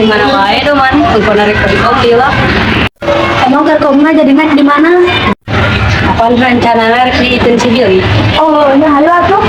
Di mana wae do man, engko narik ke kopi lah. Emang kerkomna jadi naik di mana? Apaan rencana rek diiteun si Billy? Oh, ya hayu atuh.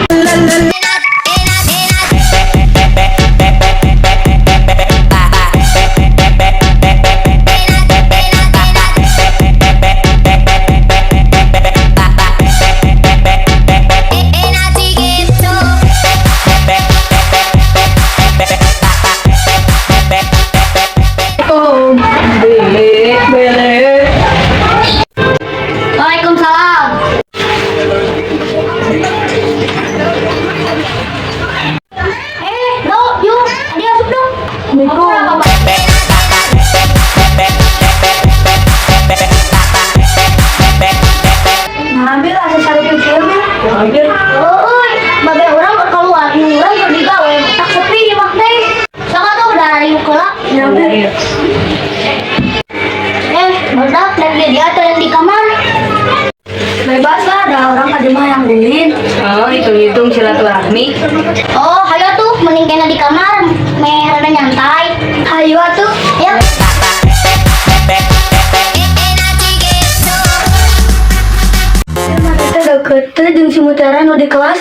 Oh, Bele, bele. Waalaikumsalam. Eh, do, yuk, adi asup dong. Assalamualaikum. Ngambil asa sarupin kieu mah. Ambil. Euy, babe urang keur keluar, ieu urang keur digawe, tak sepi di mah teh. Sok atuh udah riuk heula. Ngambil. Eh, barudak dan dia atau yang di kamar. Bebas lah, ada orang tadi mah yang ulin. Oh, hitung-hitung silaturahmi. Oh, hayo tuh mending kena di kamar, meh rada nyantai. Hayu atuh. Ayo. Mana teh deket teh jeung si Mutiara nu di kelas.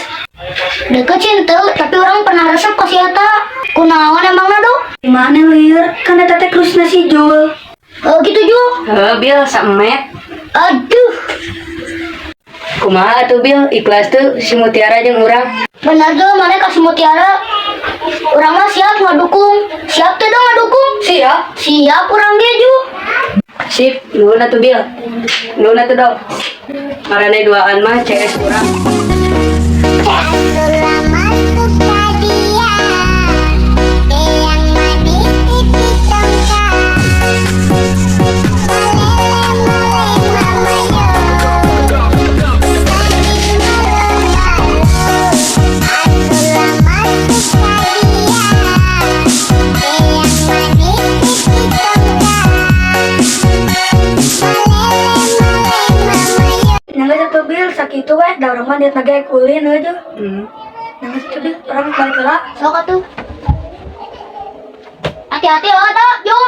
Deket sih henteu, tapi orang pernah resep ka si eta. Kunaon emangna do? Di mana lieur? Kan eta teh krusna si Jul. Oh, gitu Jul. Heuh, Bil, saemet. Aduh, Kumaha atuh Bil, ikhlas tuh si Mutiara jeung urang. Bener tuh mana kasih Mutiara. Urang mah siap ngadukung. Siap tuh dong ngadukung. Siap. Siap urang ge Ju. Sip, nuhun atuh Bil. Nuhun atuh dong. Marane duaan mah CS urang. Suka dia, yang manis pipi tongkat. Malele male mama yo, saking malu. Aku lama suka dia, yang manis pipi tongkat. Malele male mama yo. Nyangga satu Bil, sakitu we, da urang mah niat ge ulin we Jul. Nyangga satu Bil, urang balik heula. Sok atuh. Hati-hati lah, Dok, Ju.